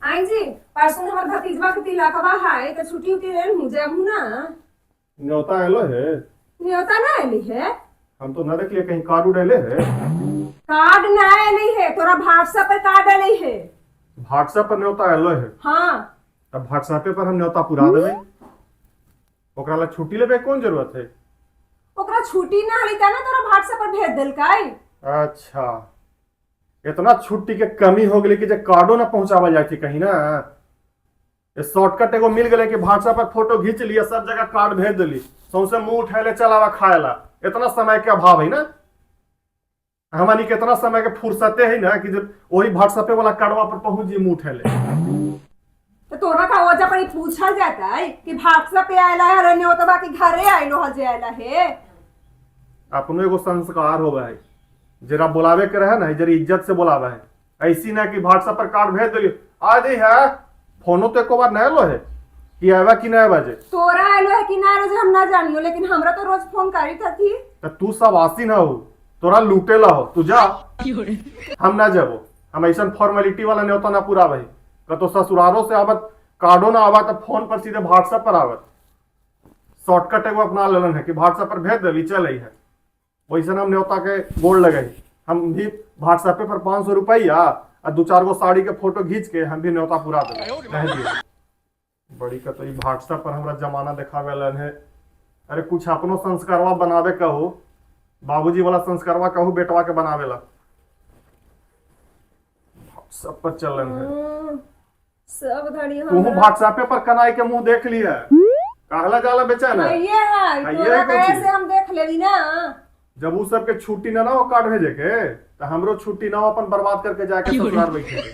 आई जी, परसों हमर भतीजवा के तिलकवा है तो छुट्टी उट्टी ले लूं, जाबू ना। न्योता आलो है? न्योता ना आइली है। हम तो न देखलिए कहीं कार्ड उड़ अले है। कार्ड ना आइली है, तोरा व्हाट्सएप पर कार्ड आइली है। व्हाट्सएप पर न्योता आलो है? हाँ। तब व्हाट्सएप पर हम न्योता पुरा देबै, ओकरा ला छुट्टी लेबे कौन जरूरत है? ओकरा छुट्टी ना हली ता ना तोरा व्हाट्सएप पर भेज देलकै। अच्छा, इतना छुट्टी के कमी हो गेलै कि जे कार्डो ना पहुंचावल जाए कहीं ना। ये शॉर्टकट एगो मिल गेलै कि व्हाट्सएप पर फोटो घींच लिया, सब जगह कार्ड भेज देली, सौंसे मुंह उठैले चल आवा खाए ला। इतना समय के अभाव है ना हमारी के, इतना समय के फुर्सते है ना कि जब वही व्हाट्सएप वाला कार्डवा पर पहुंच जी मुंह उठैले। तो तोरा का वजह पर ही पूछल जाता है कि व्हाट्सएप पे आयला है रे न्योतवा के घरे आइलो ह जे आयला है। अपनो एगो संस्कार होवे है, जरा बुलावे के रहे ना जरा इज्जत से बुलावे है, ऐसी ना कि व्हाट्सएप पर कार्ड भेज दिली आ जी है। फोनो तो एको बार नहीं लो है कि आवा कि नहीं आवा जे। तोरा आइलो है कि ना रोज हम ना जानियो, लेकिन हमरा तो रोज फोन करी थी। तो तू सब आसी ना हो, तोरा लूटे ला हो, तू जा, हम ना जाबो। हम ऐसा फॉर्मेलिटी वाला न्योता ना पूरा भाई कतो ससुरारो से आवत कार्डो ना आवत, फोन पर सीधे व्हाट्सएप पर आवत। शॉर्टकट एगो अपना लेलन है कि व्हाट्सएप पर भेज देली चल आई है। वैसे हम न्योता के गोड़ लगे, हम भी व्हाट्सएप पर 500 रुपया और दो चार गो साड़ी के फोटो खींच के हम भी न्योता पूरा देले रह दिए। बड़ी का तो व्हाट्सएप पर हमरा जमाना देखावे लन है। अरे कुछ अपनो संस्कारवा बनावे कहो, बाबूजी वाला संस्कारवा कहो बेटवा के बनावेला, व्हाट्सएप पर चलन है। सब घड़ी तू हमरा व्हाट्सएप पर कनाई के मुंह देख लिया कहला जाला बेचैन है। ये है हाँ, ये तोरा है कोई कहे चीज। से हम देख लेली ना। जब उ सबके छुट्टी ना ना हो कार्ड भेजे के तो हमरो छुट्टी ना हो अपन बर्बाद करके जाके ससुराल बैठे के।